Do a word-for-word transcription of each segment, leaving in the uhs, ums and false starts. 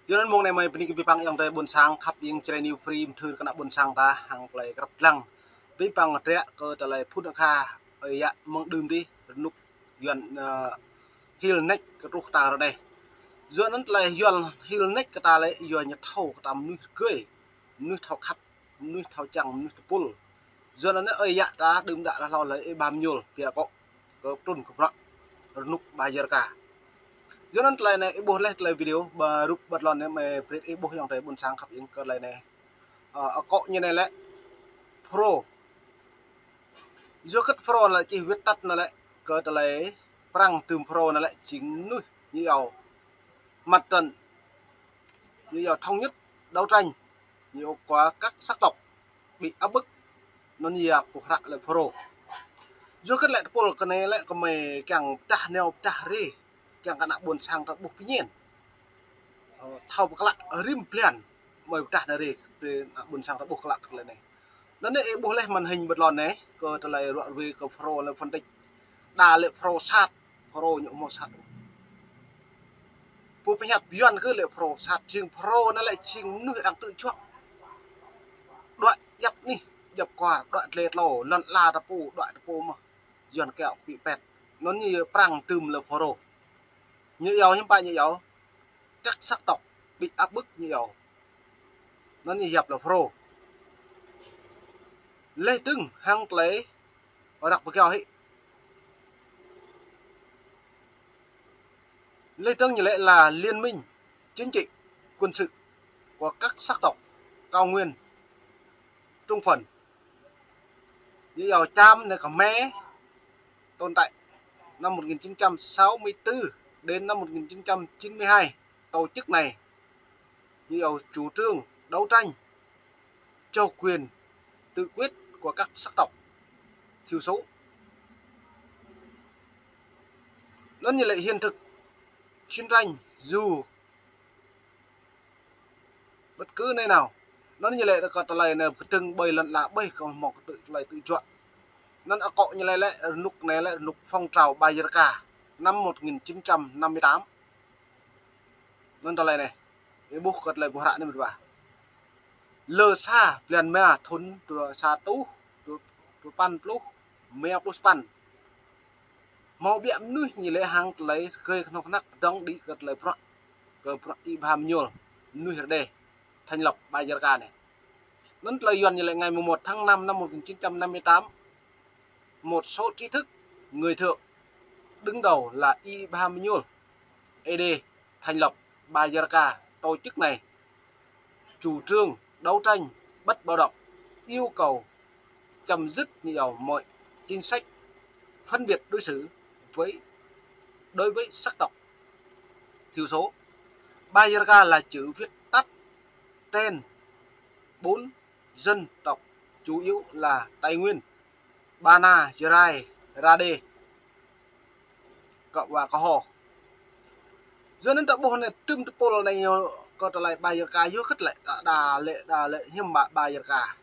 Yua anŭn mông anai mơi bơni kơ abih bang ayŏng adơi ƀôn sang khăp ing Jrai New Free, mơthưr kơ ană ƀôn sang ta hăng tơlơi krăp dlăng. Abih bang dră kơ tơlơi phŭn akha, ơi yă mơ̆ng đưm adih, rơnŭk Yuan, ơ, hil nač kơ truh ta ră anai. Yua anŭn tơlơi Yuan hil nač kơ ta lĕ, yua ñu thâo kơ ta mơnuih rơgơi, mơnuih thâo khăp, mơnuih thâo čang, mơnuih tơpul. Yua anŭn ơi yă ta đưm đă hlâo hlâo lĕ ih ba mơñul, biă kŏ kơ trŭn kơ bruă rơnŭk Bajaraka. Yua anŭn tơlơi anai ih ƀuh laih tơlơi video, ƀă rup ƀă tơlơi anai mơi brơi ih ƀuh ayŏng adơi ƀôn sang khăp ing kơ tơlơi anai. Ơ, akŏ ñu anai lĕ Pro. Yua hơget Pro lĕ čih viết tắt anai lĕ kơ tơlơi Prăng, tơm Pro anai lĕ jing mơnuih ñu iâu mặt trận, ñu iâu thống nhất đấu tranh, ñu iâu của các sắc tộc bị áp bức, anŭn yơh pơhră lĕ Pro. Yua hơget lĕ tơpul kơ anai lĕ kơ mơi kiăng pơdah neo pơdah rai, kiăng kơ ană ƀôn sang ta ƀuh pơñen. Ơ, thâo pơklă rĭm blan mơi pơdah neo rai, kơ ană ƀôn sang ta ƀuh klă kơ tơlơi anai. Anŭn anai ih ƀuh laih màn hình ƀă tơlơi anai, kơ tơlơi ruă ruai kơ Pro lĕ phân tích. Đa lĕ Pro sat, Pro ñu ƀu hmâo sat. Pô pơhiăp Yuan kơ lĕ Pro sat, jing Pro anai lĕ jing mơnuih arăng tơčuă. Đuaĭ djăp anih, djăp kwar, đuaĭ dlai tlâo, lŏn ala ta pô, đuaĭ ta pô mơ̆n. Yuan kiaŏ ƀu pĕt. Anŭn ñu Prăng tơm lĕ Pro. Ñu iâu hiư̆m pă ñu iâu các sắc tộc bị áp bức ñu iâu. Anŭn ñu yap lĕ Pro. Laih dơ̆ng hăng tơlơi răk pơkiaŏ hĭ. Laih dơ̆ng ñu lĕ là liên minh chính trị, quân sự của các sắc tộc Cao Nguyên, Trung Phần. Ñu iâu Cham anai Khmer tồn tại năm một nghìn chín trăm sáu mươi tư đến năm một nghìn chín trăm chín mươi hai. Tổ chức này, ñu iâu chủ trương đấu tranh cho quyền tự quyết của các sắc tộc thiểu số. Anŭn ñu lĕ hiện thực chiến tranh dù bất cứ nơi nào. Anŭn ñu lĕ kơ tơlơi anai kơdơ̆ng ƀơi lŏn ala ƀơi kơ hmâo kơ tơlơi tơčuă. Anŭn akŏ ñu lĕ lĕ rơnŭk anai lĕ rơnŭk phong trào Bajaraka năm một nghìn chín trăm năm mươi tám. Anŭn tơlơi anai. Ih ƀuh kơ tơlơi pơhră anai mơ̆n ƀă. Lơ sa blan rơma thŭn dua sa rơtuh dua, dua păn pluh, rơma pluh sapăn. Hmâo biă mơnuih ñu lĕ hăng tơlơi rơgơi kơnuk kơna pơdơ̆ng đĭ kơ tơlơi bruă, kơ bruă ih ba mơñul mơnuih Rơđê thành lập Bajaraka anai. Anŭn tơlơi Yuan ñu lĕ ngày mười một tháng năm năm một nghìn chín trăm năm mươi tám, một số trí thức, người thượng, đứng đầu là Y Bham Nhul, Ê Đê, thành lập Bajaraka. Tổ chức này chủ trương đấu tranh bất bạo động, yêu cầu chấm dứt nhiều mọi chính sách phân biệt đối xử với, đối với sắc tộc thiểu số. Bajaraka là chữ viết tắt tên bốn dân tộc chủ yếu là Tây Nguyên, Bana, Jarai, Rade, kơ wa kơ Ho. Yua anŭn ta ƀuh anai tơm tơpul anai ñu kơ tơlơi Bajaraka yua hơget lĕ, đa, đa lĕ, đa lĕ hiư̆m pă Bajaraka.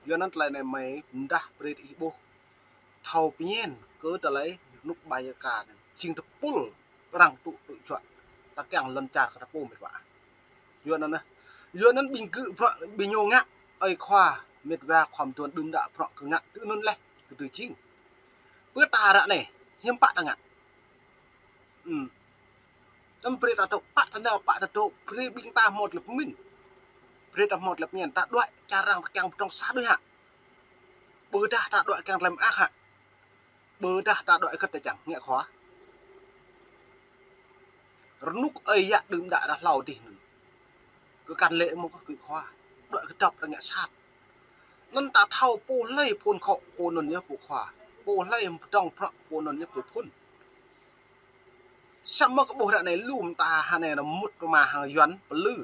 Yua anŭn tơlơi anai mơi pơdah brơi ih ƀuh thâo pơñen kơ tơlơi rơnŭk Bajaraka anai. Jing tơpul arăng tŭ tơčuă, ta kiăng lŏn čar kơ ta pô mĕt wa. Yua anŭn anai. Yua anŭn ƀing gơ̆ bruă ƀing ñu ngă, ơi khua mĕt wa khua mơtuan đưm đă bruă kơ ngă tui anŭn laih, kơ tui jing. Pơ ta ră anai, hiư̆m pă ta ngă. Ưm. Tơm brơi ta dŏ pă ta nao, pă ta dŏ, brơi ƀing ta hmâo tơlơi pơmĭn. Brơi ta hmâo tơlơi pơmĭn, ta đuaĭ čar arăng ta kiăng pơdrŏng sa đôč hă. Ƀôdah ta đuaĭ kiăng tơlơi mơak hă. Ƀôdah ta đuaĭ hơget ta čang, ngă khua. Rơnŭk ơi yă đưm đă ră hlâo adih anŭn. Kơ kăn lĕ mơ̆ kơ gơ̆ khua. Đuaĭ kơdŏp ta ngă sat. Anŭn ta thâo pô hlơi phŭn khŏ, pô anŭn yơh pô khua. Pô hlơi pơdrŏng bruă, pô anŭn yơh pô phŭn. Samơ̆ kơ ƀuh ră anai lŏm ta hơnai anŭn mŭt pơma hăng Yuan pơlư.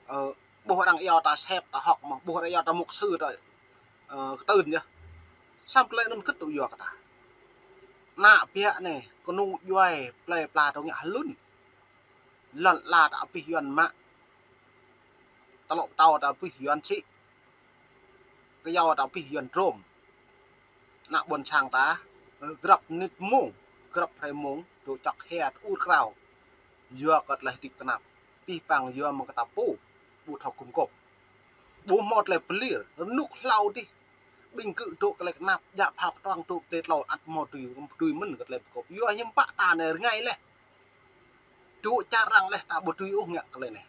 Ơ, ƀuh arăng iâu ta sep ta hŏk mơ̆n, ƀuh arăng iâu ta mục sư ta, ơ, kơtưn yơh. Samơ̆ tơlơi anŭn hơget tŭ yua kơ ta. Ană biă anai, kơnung djuai, plơi pla tơ̆ ngă hlŭn. Lŏn ala ta abih Yuan mă. Tơlŏ pơtâo ta abih Yuan sĭ. Kơyâo ta abih Yuan drôm. Ană ƀôn sang ta, ơ, grăp mơnit mông, grăp hrơi mông, dŏ čŏk hia tơ ur krao. Yua kơ tơlơi hơdip tơnap. pih pang yua mơ̆ng kơ ta pô, ƀu thâo gum gôp. Ƀu hmâo tơlơi pơlir, rơnŭk hlâo dih. Ƀing gơ̆ dŏ kơ tơlơi kơnap, djă pha pơtuang dŏ tơlơi tlâo ăt hmâo tui, tui mơ̆n kơ tơlơi pơgôp. Yua hiư̆m pă ta anai rơngai laih. Dŏ čar arăng laih ta ƀu tui ôh ngă kơ tơlơi anai.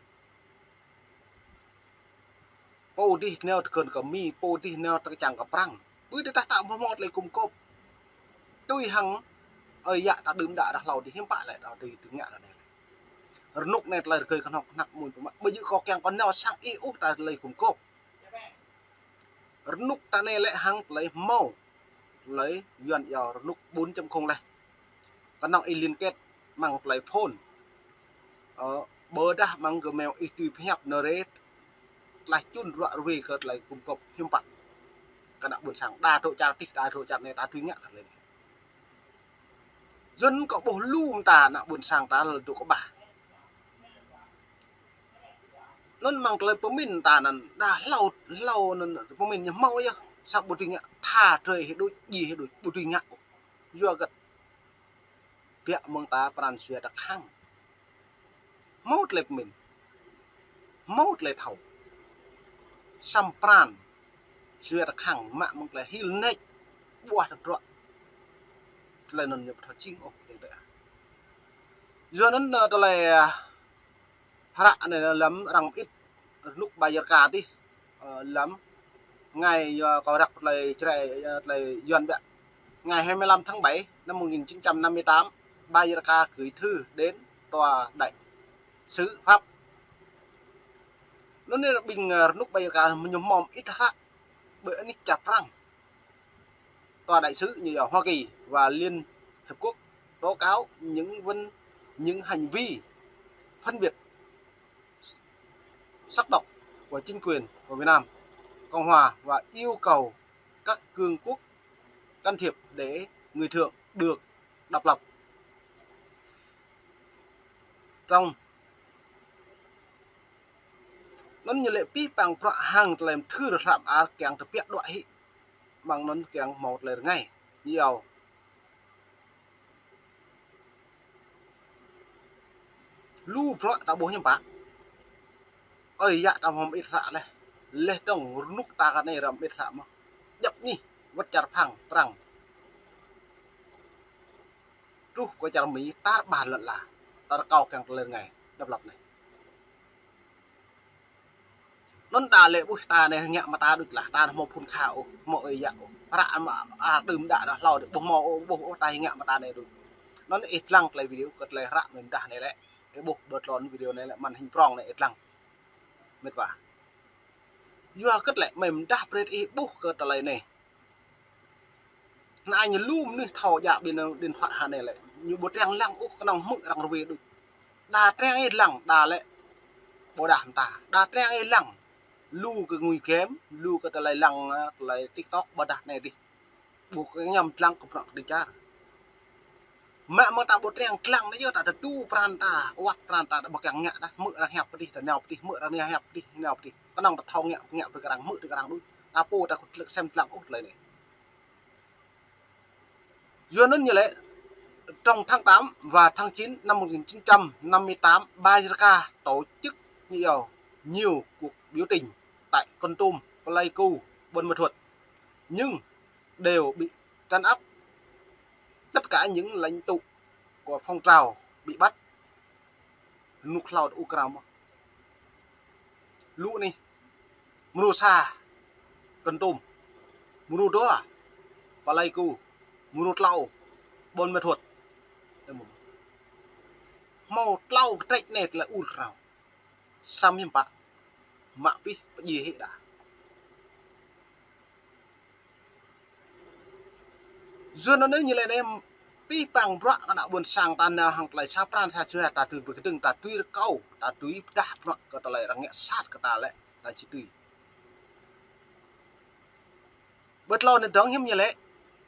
Pô dih nao tơgŭn kơ Mi, pô dih nao tơčang kơ Prăng. Ƀu tơdah ta ƀu hmâo tơlơi gum gôp. Tui hăng ơi yă ta đưm đă ră hlâo dih hiư̆m pă lĕ ta tui, tui ngă ră anai lĕ. Rơnŭk anai tơlơi rơgơi kơhnâo kơhnăk mơ̆n pơmă. Ƀu djơ̆ kâo kiăng kơ nao sang ih ôh ta tơlơi gum gôp. Rơnŭk ta anai lĕ hăng tơlơi hmâo. Tơlơi Yuan iâu rơnŭk bốn chấm không laih. Kơnơ̆ng ih liên kết mơ̆ng tơlơi phone. Ơ, ƀôdah mơ̆ng Gmail ih tui pơhiăp nơ̆ rĕ. Tlaih čun ruă rơwe kơ tơlơi gum gôp hiư̆m pă. Kơ ană ƀôn sang đa dŏ čar dih, đa dŏ čar anai, đa tui ngă kơ tơlơi anai. Yua anŭn kâo ƀuh lu mơta ană ƀôn sang ta lơ dŏ kơƀah. Anŭn mơ̆ng tơlơi pơmĭn ta anŭn, đa hlâo, hlâo anŭn pơmĭn ñu hmâo yơh. Samơ̆ ƀu dưi ngă, tha drơi hĭ đôč, djai hĭ đôč, ƀu dưi ngă. Yua hơget? Biă mơ̆ng ta pran jua ta khăng. Hmâo tơlơi pơmĭn. Hmâo tơlơi thâo. Samơ̆ pran jua ta khăng mă mơ̆ng tơlơi hil nač, ƀuah tơdruă. Tơlơi anŭn ñu ƀu thâo jing ôh, tơlơi. Yua anŭn, ơ, tơlơi, ơ, hră anai lăm arăng mơit rơnŭk Bajaraka dih, ơ, lăm ngai yua kâo răk tơlơi Jrai, ơ, tơlơi Yuan biă. Ngày hai mươi lăm tháng bảy năm một nghìn chín trăm năm mươi tám, Bajaraka gửi thư đến tòa đại sứ Pháp. Anŭn anai ƀing, ơ, rơnŭk Bajaraka ñu hmâo mơit hră ƀơi anih čar Prăng. Tòa đại sứ như ở Hoa Kỳ và Liên Hiệp Quốc tố cáo những vấn, những hành vi phân biệt, sắc tộc của chính quyền của Việt Nam Cộng Hòa và yêu cầu các cường quốc can thiệp để người Thượng được độc lập. Trong anŭn ñu lĕ pih pang bruă hăng tơlơi mơthưr hră mơar kiăng tơbiă đuaĭ hĭ. Mơ̆ng anŭn kiăng hmâo tơlơi rơngai. Ñu iâu lu bruă ta ƀuh hiư̆m pă. Ơi yă ta hmâo mơit hră laih. Laih dơ̆ng rơnŭk ta kơ anai ră mơit hră mơ̆n. Djŏp anih wơ̆t čar Prăng, Prăng. Truh kơ čar Mi tar ƀar lŏn ala. Ta rơkâo kiăng tơlơi rơngai độc lập anai. Anŭn đa lĕ ƀuh ta anai ngă mơta đôč lah, ta hmâo phŭn kha ôh, hmâo ơi yă ôh. Hră mă, a, đưm đă ră hlâo dih ƀu hmâo ôh, ƀuh ôh, ta ngă mơta anai đôč. Anŭn ih lăng tơlơi video kơ tơlơi hră mơ̆n dah anai lĕ. Ih ƀuh ƀơi tlôn video anai lĕ, màn hình prŏng anai ih lăng. Mĕt wa. Yua hơget lĕ, mơ̆n dah brơi ih ƀuh kơ tơlơi anai. Anai ñu lu mơnuih thâo djă ƀing điện thoại hă anai lĕ. Ñu ƀu triăng lăng ôh, kơnơ̆ng hmư̆ arăng rơwe đôč. Đa triăng ih lăng, đa lĕ ƀôdah mơta. Đa triăng ih lăng. Lu kơ ngui game, lu kơ tơlơi lăng, ơ, tơlơi TikTok ƀôdah anai dih. Ƀu kơ ñăm lăng kơ bruă kơ čar. Mă mơ̆ng ta ƀu triăng lăng anai yơh ta tơdu pran ta, wăt pran ta, ta ƀu kiăng ngă dah. Hmư̆ arăng hiăp pơ dih, ta nao pơ dih, hmư̆ arăng hiăp pơ dih, nao pơ dih. Kơnơ̆ng ta thâo ngă, ngă brơi kơ arăng, hmư̆ brơi kơ arăng đôč. Ta pô ta kơ tlĕk sem lăng ôh tơlơi anai. Yua anŭn ñu lĕ, trong tháng tám và tháng chín năm một nghìn chín trăm năm mươi tám, Bajaraka tổ chức nhiều, nhiều cuộc biểu tình tại Kon Tum, Pleiku, Buôn Ma Thuột, nhưng đều bị trấn áp. Tất cả những lãnh tụ của phong trào bị bắt. Rơnŭk hlâo ta ur krao mơ̆n. Lu anih. Mrô sa, Kon Tum. Mrô dua, Pleiku. Mrô tlâo, Buôn Ma Thuột. Hmâo tlâo kơtrĕč anai tơlơi ur krao. Samơ̆ hiư̆m pă. Mă pih pơdjai hĭ đa. Yua anŭn anai ñu lĕ anai pih pang bruă kơ ană ƀôn sang ta nao hăng tơlơi sa pran sa jua ta tui pơkơdơ̆ng, ta tui rơkâo, ta tui pơdah bruă kơ tơlơi arăng ngă sat kơ ta lĕ, ta či tui. Ƀơi tlôn anai dơ̆ng hiư̆m ñu lĕ,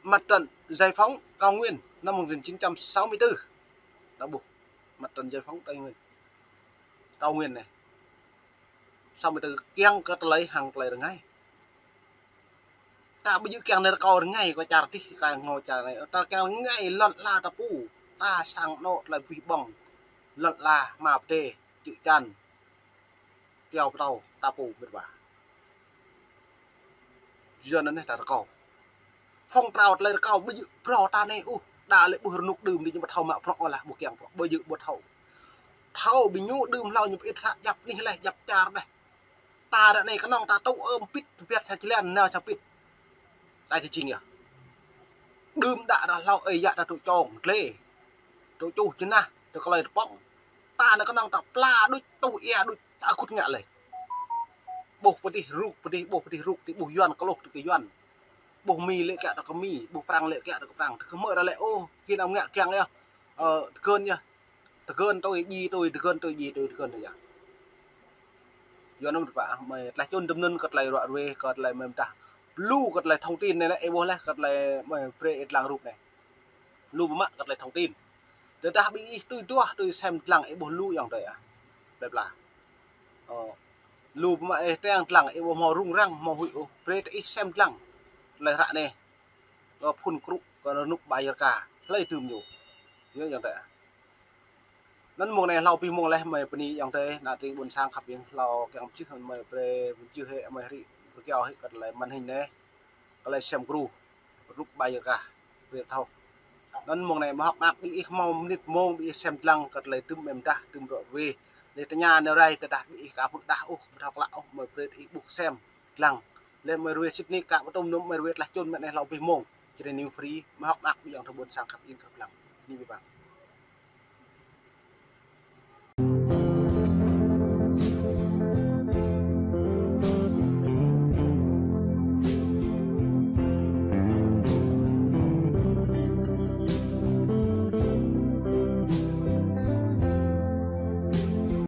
Mặt trận Giải phóng Cao Nguyên năm một nghìn chín trăm sáu mươi tư. Ta ƀuh, Mặt trận Giải phóng Tây Nguyên, Cao Nguyên anai. Samơ̆ ta kiăng kơ tơlơi hăng tơlơi rơngai. Ta ƀu djơ̆ kiăng nao rơkâo rơngai kơ čar dih, ta hmâo čar anai. Ta kiăng rơngai lŏn ala ta pô. Ta sang anŏ tơlơi abih bang. Lŏn ala hmua pơdai. čư̆ čan, kyâo pơtâo, ta pô mĕt wa. Yua anŭn anai ta rơkâo. Phong trào tơlơi rơkâo, ƀu djơ̆ phrâo ta anai ôh. Đa lĕ ƀuh rơnŭk đưm dih ñu ƀu thâo mă prŏng ôh lah, ƀu kiăng prŏng, ƀu djơ̆ ƀu thâo. Thâo ƀing ñu đưm hlâo ñu pơit hră djăp anih laih, djăp čar laih. Ta ră anai kơnơ̆ng ta tŭ ơm pit pơbiăt sa čơlan nao sa pit. Ta či jing yơh. Đưm đă ră hlâo ơi yă ta tŭ čong, glê. Tŭ čuh jơnah, tŭ klơi tơpŏng. Ta anai kơnơ̆ng ta pla đôč, tuh ia đôč, ta kŭt ngă lĕ. Ƀuh pơdih rŭk, pơdih, ƀuh pơdih rŭk, ti ƀuh Yuan kơ lôh, ti kơ Yuan. Ƀuh Mi lĕ kiăng ta kơ Mi, ƀuh Prăng lĕ kiăng ta kơ Prăng. Ti kơ hmư̆ ră lĕ, ôh, kin ơm ngă kiăng yơh. Ơ, tơgơn yơh. Tơgơn tui dji tui, tơgơn tui dji tui, tơgơn tui yơh. Yua anŭn mĕt wa, mơi tlaih čun tơm anŭn kơ tơlơi ruă ruê, kơ tơlơi mơi mơdah. Lu kơ tơlơi thông tin anai lĕ, ih ƀuh laih kơ tơlơi mơi brơi ih lăng rup anai. Lu pơmă kơ tơlơi thông tin. Tơdah ƀing ih tui duah, tui sem lăng, ih ƀuh lu ayŏng adơi ah. Plơi pla. Ơ, lu pơmă ih triăng lăng, ih ƀuh hmâo rŭng răng, hmâo huĭ ôh, brơi tơ ih sem lăng. Tơlơi hră anai. Kơ phŭn krŭ, kơ rơnŭk ƀai rơka. Hlơi tŭm ñu. Yơh ayŏng adơi ah. Anŭn mông anai hlâo abih mông laih mơi bơni ayŏng adơi, ană tring ƀuôn sang khăp ƀing hlâo kiăng pơjưh mơi brơi pơjưh hĭ mơi hrĭ pơkiaŏ hĭ kơ tơlơi màn hình anai. Kơ tơlơi sem gru. Rŭk ƀai rơka. Brơi thâo. Anŭn mông anai mơhŏk mơak ƀing ih hmâo mơnit mông ƀing ih sem lăng kơ tơlơi tŭm mơi mơdah tŭm ruă ruê. Lĕ tơña nao rai tơdah ƀing ih ka ƀu đah ôh, ƀu thâo klă ôh, mơi brơi tơ ih ƀuh sem lăng. Lĕ mơi ruê sĭt nik ka ƀu tŭm anŭn mơi ruê tlaih čun mơi anai hlâo abih mông. Čơrê News Free, mơhŏk mơak ƀing ayŏng adơi ƀuôn sang khăp ing khăp lăng. Ni ƀing ƀang.